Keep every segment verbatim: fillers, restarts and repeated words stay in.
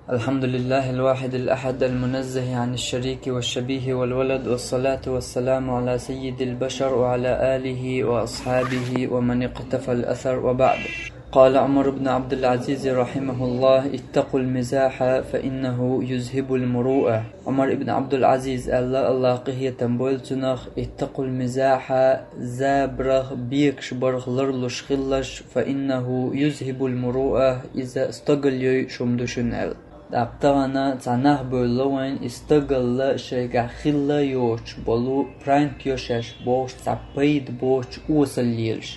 الحمد لله الواحد الأحد المنزه عن الشريك والشبيه والولد، والصلاة والسلام على سيد البشر وعلى آله وأصحابه ومن اقتفى الأثر، وبعد. قال عمر بن عبد العزيز رحمه الله: اتقوا المزاح فإنه يذهب المروءة. Умар ибн Абдул-Азиз аьлла, Аллах къахетам бойла цунах: اتقوا المزاح, забарах, бекаш барах ларлуш хилалаш, فإنه يذهب المروءة, из стогалла йой шуна ду шуна аьлла. ТӀаккха тахана цхьа нах бевлла вайна, и стогалла шайгахь хилла йоцуш болу, пранк йо шаьш бохуш, цхьа пайда боцуш осал лелаш.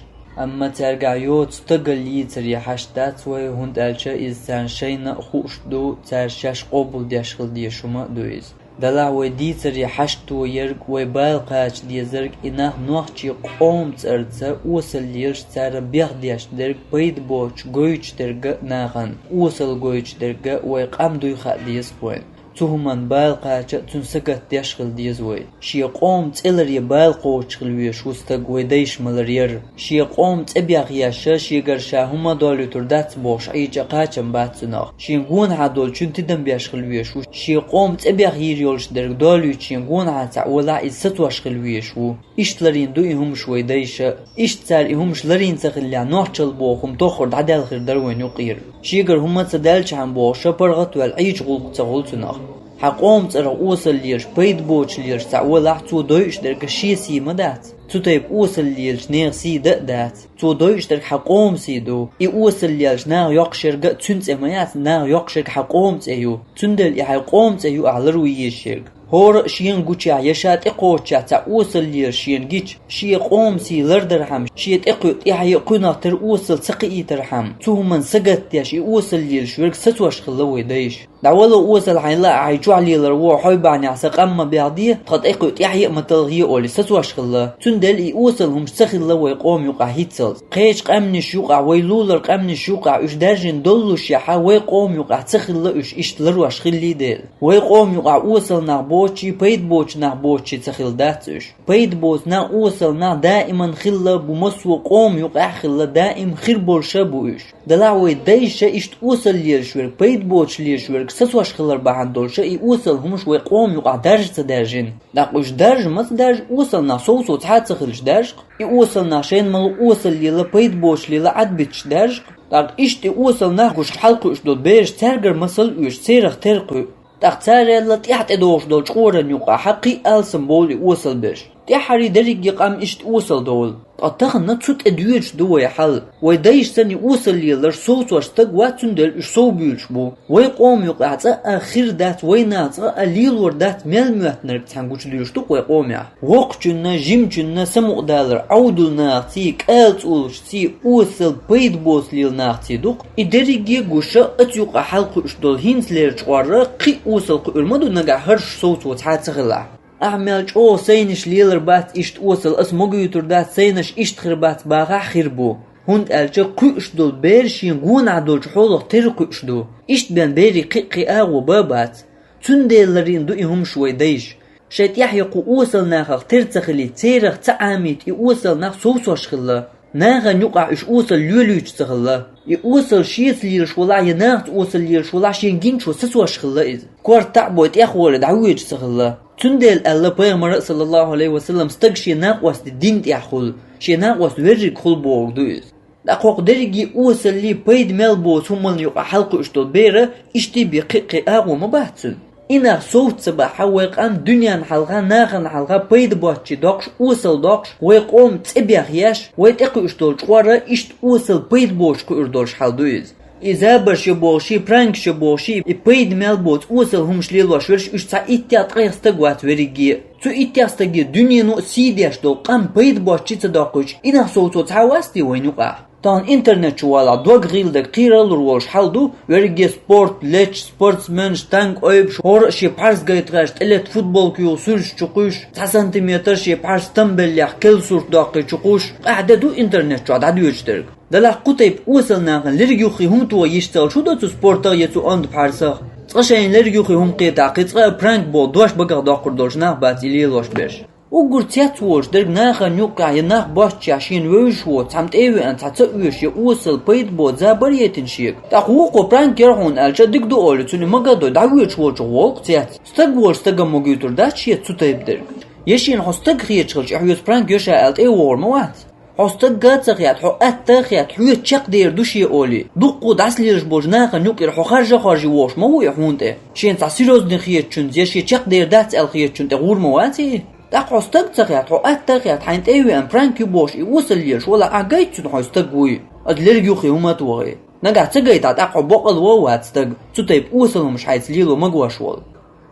Амма цаьргахь йоцу стогалла йийцаре хьашт дац вай, хӀунда аьлча иза царна шайна а хууш ду, цара шаьш къобалдеш хила дезаш хӀума а ду иза. Делахь вай дийцаре хьашт ду ерг, вай бала кхача дезарг, и нах нохчийн къоман цӀарца осал лелаш, цара бехдеш дерг, пайда боцуш гойтуш дерг а нахана, осал гойтуш дерг а, вай къам дуй хаа деза вайна. Цу хӀуманна бала кхача а, цунна сагатдеш хила деза вай. Шен къоман цӀе ларъе бала кхочуш хила везаш ву стаг, вай дайша ма-ларъяр. Шен къоман цӀе бехъеш, шегара ша хӀума долуьйтур дац бохуш, Ӏийча кхачам бац цунах. Шен гонахьа долчун тидам беш хила везаш ву. Шен къоман цӀе бехъйийр йолуш дерг долуьйту шен гонахьа цхьаъ валахь, иза сацош хила везаш ву. Иштта ларйина ду и хӀумаш вай дайша. Иштта цара и хӀумаш ларйина ца хиллехь, нохчалла боху хӀума тоххара дӀадаьлла хир дара вайна юкъера. Шегара хӀума ца даьлчхьана бохуш, паргӀат ваьлла Ӏийча гӀуллакх ца хуьлу цунах. Хьан къоман цӀарах осал лелаш, пайда боцуш лелаш цхьаъ валахь, цо дойуш дерг шен сий ма дац. Цу тайпа осал лелаш нехан сий дан а дац. Цо дойуш дерг хьан къоман сий ду. И осал лелаш наха йоккхуш ерг а цуьнан цӀе ма яц, наха йоккхуш ерг хьан къоман цӀе ю. Цундела и хьайн къоман цӀе ю ахь ларван езаш ерг. ХӀора а шена гучехь я ша тӀекхочучехь цхьа осал лелаш шена гича, шен къоман сий лардархьама, шен тӀекхуьу тӀаьхье а кхуьнах тера осал ца кхиийтархьама, цу хӀуманна сагатдеш и осал лелаш верг сацош хилла вай дайша. ДӀавала осал хьайна лаахь, хьайн чохь лелар ву, хьой бахьанехь сан къам ма бехде, тхан тӀекхуьу тӀаьхье а ма талхае олий сацош хилла. Цундела и осал хӀумаш ца хилла вай къоман юкъахь хӀинццалц. Кхечу къаьмнаш юкъахь, вай лулара къаьмнаш юкъахь уьш даьржина доллушехь, вай къоман юкъахь ца хилла уьш иштта ларош хиллий дела. Вай къоман юкъахь осал нах боцчий, пайда боцу нах боцчий ца хилла дац уьш. Пайда боцу нах, осал нах даиман хилла бу, массо а къоман юкъахь а хилла, даим хир болуш а бу уьш. Делахь вай дайша иштта осал лелаш верг, пайда боцуш лелаш верг сацош хилар бахьана долуша и осал хӀумаш вай къоман юкъахь даржа ца даьржина. ТӀаккха уьш даржа ма ца даьржа, осал нах сов-сов цхьа а ца хилча даржа-кх. И осал нах шайна ма-луъу осал лела, пайда боцуш лела Ӏадбиташ даржа-кх. ТӀаккха иштта и осал нах гуш хьалакхуьуш долу бераш цаьргара масал оьшу, церах тера кхуьу. ТӀаккха царел а тӀаьхьа тӀедогӀуш долчу чкъуран юкъахь хьакхий алсам бовлу и осал берш. ТӀаьххьарий дерриге къам иштта осал довла. Ткъа тахана цу тӀе доьдуш ду вай хьал. Вай дайша санна и осал леларш совцош стаг вац, цундела уьш сов буьйлуш бу. Вай къоман юкъахь цкъа а хир дац, вайнах цкъа а лелор дац мел моьттинарг цхьаьна гучудуьйлуш ду-кх вай къомехь. Воккхачунна, жимачунна самукъадалар Ӏовдал нахаций, кӀала цӀолучций, осал пайда боцу лела нахаций ду-кх. И дерриге а гуш, оцу юкъахь хьалакхуьуш долу хӀинцалера чкъор кхин а осал кхуьур ма ду нагахь хӀорш совцо цхьа а ца хилахь. Ахь мел чӀогӀа сайнаш лелар бац иштта осал, ас могуьйтур дац, сайнаш иштта хир бац бахахь а хир бу. ХӀунда аьлча кхуьуш долу бер шен гонахь долчу хьолах тера кхуьуш ду. Иштта бен берийн кхин а кхин агӀо бан бац. Цундела ларйина ду и хӀумаш вай дайша. Шайн тӀаьхье кху осал нахах тера ца хилийта, церах ца Ӏамийта и осал нах совцош хилла. Нахана юкъахь уьш осал лелуьйтуш ца хилла. И осал шеца лелаш валахь я нахаца осал лелаш валахь, шен гиначо сацош хилла иза. Корта а бой тӀехволий дӀавоьдуш ца хилла. Цундела аьлла пайхамара, саллаллаху Ӏалайхи ва саллам, стаг шен накъостий дин тӀехь хуьлу, шен накъост верриг хуьлу бохург ду иза. ТӀаккха хӀокху дерриге осаллий пайда мел боцу хӀуманна юкъахь хьалакхуьуш долу бера иштта бен кхин а кхин агӀо ма бац цуьнан. И нах совца ца бахь, вай къам дуьненна хьалха, нахана хьалха пайда боцчий доккхуш, осал доккхуш, вай къоман цӀе бехъеш, вай тӀекхуьуш долу чкъор иштта осал пайда боцуш кхуьур долуш хьал ду иза. И забарш я бохуш, и пранкаш я бохуш, и пайда мел боцу осал хӀумаш лелош верш, уьш цхьа иттех ткъех стаг вац верриге а. Цу иттех стаге дуьнено а сий деш долу къам пайда боцчий ца доккхуьйтуш, и нах совцо цхьа а вац те вайна юкъахь? Тахана интернет чу валахь, дог гӀийладарг кхералур волуш хьал ду, верриге спорт, лечча, спортсменаш, танк ойбуш, хӀора а шен пхьарс гайта гӀерташ, тӀелетта футболка юха суьрташ чу кхуьйсуш, цхьа сантиметр шен пхьарс стамбеллехь, кел сурт доккхий чу кхуьйсуш, къаьхьа де ду интернет чохь дӀадоьдуш дерг. Делахь кху тайпа осал нахана лерг юххе хӀума тоха йиш ца хилча, хӀун до цу спортах я цу онда пхьарсах? Цкъа шайна лерг юххе хӀума кхетахь, кхин цкъа а пранк боху дош багах доккхур долуш нах бац и лелош берш. Уггар цец волча дерг нахана юкъахь я нах боцчехь шена вевзаш воцу цхьамма тӀе а веана, цхьа ца оьшуш я осал пайда боцу забар а яйтина шега. ТӀаккха вукхо пранк яр хьуна аьлча, дика ду олий, цунна мага а дой, дӀавоьдуш волчух волу-кх цец. Стаг волчу стагана ма гойтур дац шеца цу тайпа дерг. Я шена хьо стаг хеташ хилча, и хьоьца пранк йо ша аьлла тӀе а вогӀур ма вац. Хьо стагга а ца хетта, хьо атта а хетта, хьоьца чекхдер ду шен олий, дуккха а дӀасалелаш болчу нахана юкъара хьо харжа а хоржий вогӀуш ма ву и хьуна тӀе. Шена цхьа серьёзный хетачуьнца я шен чекхдер дац аьлла хетачунна тӀе гӀур ма вац и? ТӀаккха хьо стаг ца хетта, хьо атта а хетта, хьайна тӀе а веана, пранк ю бохуш и осал лелаш валахь, ахьа гайта цунна хьо стаг вуй? Аса лерг юххе хӀума а тохий. Нагахь ца гайта, тӀаккха хьо бакъ а вац стаг, цу тайпа осал хӀумаш хьайца лело магош волу.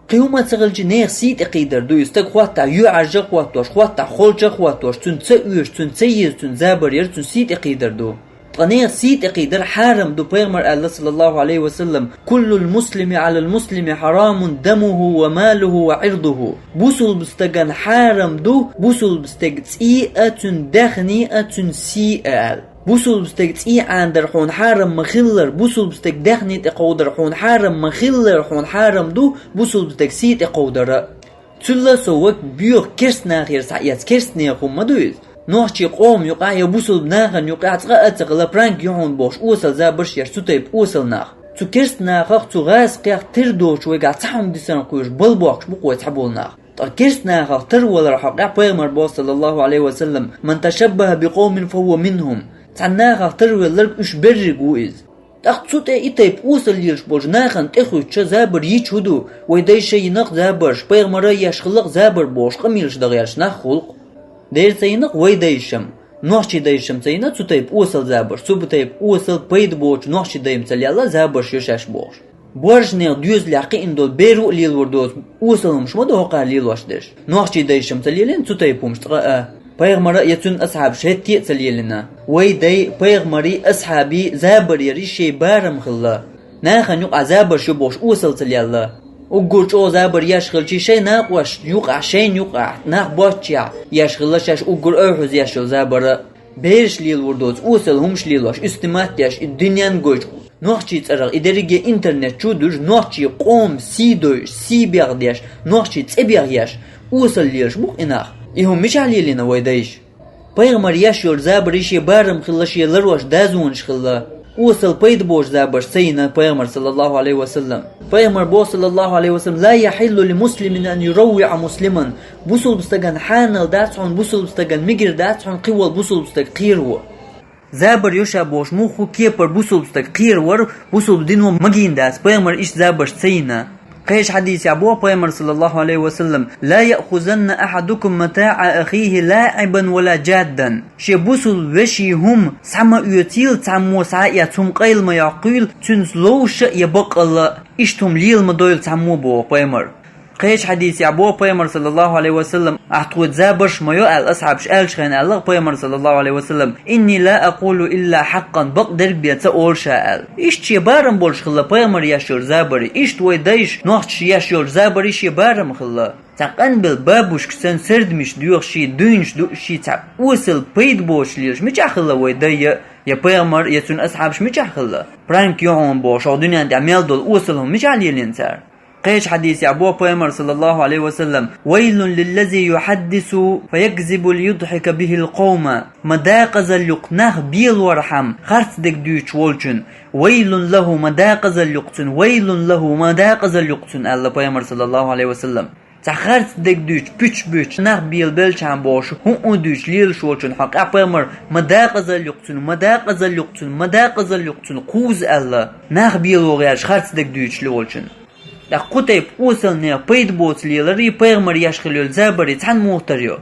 Кхин хӀума ца хилча, нехан сий тӀе кхийдар ду и. Стаг хӀоттахь, юьхьӀаьржа а хӀоттош, хӀоттахь, холча а хӀоттош, цунна ца оьшу, цунна ца еза, цунна забар яр, цунна сий тӀе кхийдар ду. Ткъа нехан сий тӀе кхийдар хьарам ду, пайхамар аьлла, саллаллаху Ӏалайхи ва саллам: «Куллул муслими Ӏалал муслими хьарамун дамуху ва малуху ва Ӏирдуху». Бусулба стагана хьарам ду бусулба стеган цӀий а, цуьнан даьхний а, цуьнан сий а аьлла. Бусулба стеган цӀий Ӏанадар хьуна хьарам ма-хиллара, бусулба стеган даьхний тӀе кховдар хьуна хьарам ма-хиллара, хьуна хьарам ду бусулба стеган сий тӀе кховдар а. Цул а сов вай боьха керста нахера схьаэца керста нехан хӀума ма ду иза. Нохчийн къоман юкъахь я бусулба нахана юкъахь цкъа а ца хилла пранк ю хьуна бохуш осал забарш еш цу тайпа осал нах. Цу керста нахах, цу гӀазкхех тера доцуш вайгахь цхьа хӀума дисарна кхоьруш бала бохкуш бу-кх вай цхьаболу нах. Ткъа керста нахах тера валар хьокъехь пайхамар боху, саллаллаху Ӏалайхи ва саллам: «Ман ташаббаха би къовмин фа хӀува минхум». Цхьана нахах тера велларг уьш берриг ву иза. ТӀаккха цу тӀе и тайпа осал лелаш болчу нахана тӀе хуьттуш забар йича хӀун ду? Вай дайша йина-кх забарш, пайхамара еш хилла-кх забар бохуш къамелаш дан гӀерташ нах хуьлу-кх. Дера ца йина-кх вай дайшам, нохчийн дайшам ца йина цу тайпа осал забарш, цу тайпа осал пайда боцу нохчийн дайшам ца лелла забарш ю шаьш бохуш. Боьршанех доьзалехь кхиъна долу беро а лелор доцу осал хӀумаш ма ду хӀокхара лелош дерш. Нохчийн дайшам ца лелийна цу тайпа хӀумаш цкъа а. Пайхамара а я цуьнан асхьабаша хӀетте а ца лелийна. Вай дай, пайхамарий, асхьабий забар яр шайн барам хилла. Нахана юкъахь забарш ю бохуш осал ца лелла. Уггар чӀогӀа забар еш хилчий шайн накъошна юкъахь, шайна юкъахь, нах боцчехь еш хилла шаьш уггар ойхьаза еш йолу забар а. Бераш лелор доцу осал хӀумаш лелош, и снимат деш, и дуьненна гойчу, нохчийн цӀарах, и дерриге интернет чу а дуьллуш, нохчийн къоман сий дойуш, сий бегӀ деш, нохчийн цӀе бегӀ еш, осал лелаш бу-кх и нах. И хӀума мичахь лелийна вай дайша? Пайхамар еш йолу забарий шен барам хилла, шен ларош дазонаш хилла. Осал пайда боцу забарш ца йина пайхамар, саллаллаху Ӏалайхи ва саллам. Пайхамар боху, саллаллаху Ӏалайхи ва саллам: «Ла яхьиллу ли муслимин ан юраввиъа муслиман». Бусулба стагана хьанал дац хьуна, бусулба стагана мегар дац хьуна кхин волу бусулба стаг кхеро. Забар ю ша бохуш муха кепара бусулба стаг кхеравар бусулба дино магийна дац, пайхамар иштта забарш ца йина. Кхечу хьадисехь боху пайхамар, саллаллаху Ӏалайхи ва саллам: «Ла яъхузанна ахьадукум матаъа ахихи лаӀибан ва ла жаддан». Шен бусулба вешин хӀума схьа ма оьцийла цхьаммо, схьа а эцна хӀума къайла ма йоккхийла, цуьнца ловш а я баккъалла а, иштта хӀума лела ма дойла цхьаммо, боху пайхамар. Кхечу хьадисехь боху пайхамар, саллаллаху Ӏалайхи ва саллам: «Ахь тхоьца забарш ма йо», аьлла, асхьабаш аьлча хенахь аьлла-кх пайхамар, саллаллаху Ӏалайхи ва саллам: «Инни ла акъулу илла хьакъан», бакъдерг бен ца олу ша аьлла. Иштта шен барам болуш хилла пайхамар еш йолу забарий, иштта вай дайша, нохчаша еш йолу забарий шен барам хилла. Цхьа къанбелла бабушка санна сердамаш доьхуш, дуйнаш дууш, цхьа осал пайда боцуш лелаш мичахь хилла вай дай я, я пайхамар, я цуьнан асхьабаш мичахь хилла? Пранк ю хьуна бохуш, хӀокху дуьнен тӀехь мел долу осал хӀума мичахь лелийна цара? Кхечу хьадисехь боху пайхамар, саллаллаху Ӏалайхи ва саллам: «Вайлун лиллази юхьаддису фаякзибу лиюдхьика бихил къовма». Ма дакъазалла ю-кх нах белорхьама харц дерг дуьйцуш волчун. «Вайлун лаху», ма дакъазалла ю-кх цунна, «вайлун лаху», ма дакъазалла ю-кх цунна, аьлла пайхамар, саллаллаху Ӏалайхи ва саллам. Цхьа харц дерг дуьйцуш, пуьчаш буьйцуш, нах белабелчхьана бохуш, хӀуъу дуьйцуш лелаш волчун хьокъехь пайхамар: «Ма дакъазалла ю-кх цунна, ма дакъазалла ю-кх цунна, ма дакъазалла ю-кх цунна, кхузза», аьлла, нах бело гӀерташ харц дерг дуьйцуш волчун. ТӀаккха кху тайпа осалнех пайда боцу леларий, пайхамар еш хилла йолу забарий цхьаьна муха тара йо?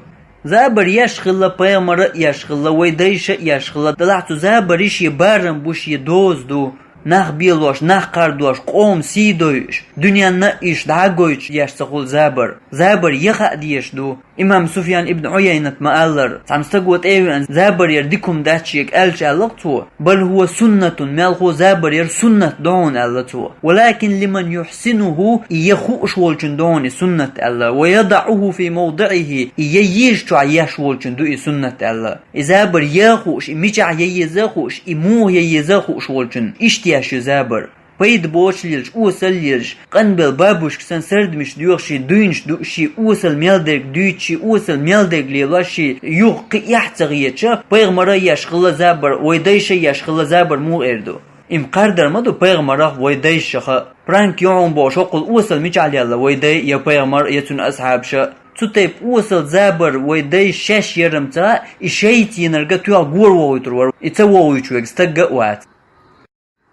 Забар еш хилла, пайхамара а еш хилла, вай дайша а еш хилла, делахь цу забарий шен барам бу, шен доза ду. Нах белош, нах кхардош, къоман сий дойуш, дуьненна а иштта дӀа а гойтуш еш ца хуьлу забар. Забар яха а дезаш ду. Имам Суфьян ибн Ӏуяйнат ма-аллара, цхьана стаго тӀе а веана, забар яр дика хӀума дац шега аьлча, аьлла-кх цо: «Бал хӀува суннатун», мелхо забар яр суннат ду хьуна, аьлла цо. «Валакин лиман юхьсинуху», и я хууш волчун ду хьуна и суннат, аьлла. «Ва ядаӀуху фи мавдиӀихи», и я езачохь еш волчун ду и суннат, аьлла. И забар я а хууш, и мичахь я еза а хууш, и муха я еза а хууш волчун иштта еш ю забар. Пайда боцуш лелаш, осал лелаш, къанбелла бабушка санна сардамаш доьхуш, дуйнаш дууш, осал мел дерг дуьйцуш, осал мел дерг лелош, юха кхин эхь ца хеташ, пайхамара еш хилла забар, вай дайша еш хилла забар муха эр ду? Им кхардар ма ду пайхамарах вай дайшаха. Пранк ю хьуна бохуш, хӀоккхул осал мичахь лелла вай дай я пайхамар, я цуьнан асхьабаша. Цу тайпа осал забар вай дай шаьш ярам ца, и шайца йинарга тоьхна гора вохуьйтур вара, и ца вохуьйтуш верг стагга а вац.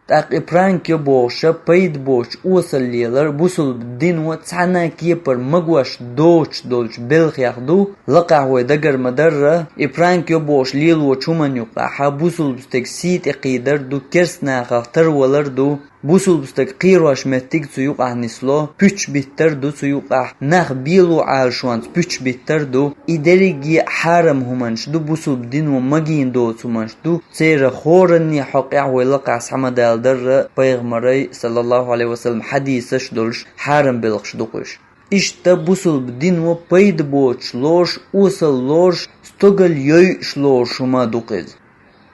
ТӀаккха и пранк ю бохуша пайда боцуш осал лелар бусулба дино цхьана а кепара магош доцуш долчу белхех ду, лакхахь вай дагар ма-дарра, и пранк ю бохуш лелочу хӀуманна юкъахьа бусулба стеган сий тӀе кхийдар ду, керста нахах тарвалар ду, бусулба стаг кхерош меттиг цу юкъахь нисло, пуьчаш биттар ду цу юкъахь, нах бело Ӏалашонца пуьчаш биттар ду. И дерриге а хьарам хӀуманаш ду, бусулба дино магийна доцу хӀуманаш ду, церан хӀоранне хьокъехь вай лакхахь схьа ма даладарра, пайхамарай, саллаллаху Ӏалайхи ва саллам, хьадисаш долуш хьарам белхаш ду-кх уьш. Иштта бусулба дино пайда боцуш лоруш, осал лоруш, стогал йойуш лоруш хӀума ду-кх иза.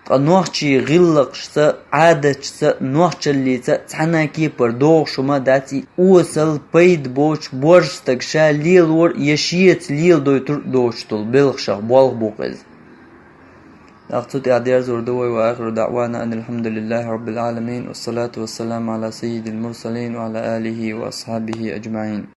Ткъа нохчийн гӀиллакхашца, Ӏадаташца, нохчаллица цхьана а кепара догӀуш хӀума дац и осал, пайда боцуш, борша стаг ша лелор я шеца леладойтур доцуш долу белхашах болх бу-кх иза. ТӀаккха цу тӀехь дерзор ду вай: وآخر دعوانا أن الحمد لله رب العالمين، والصلاة والسلام على سيد المرسلين وعلى آله وأصحابه أجمعين.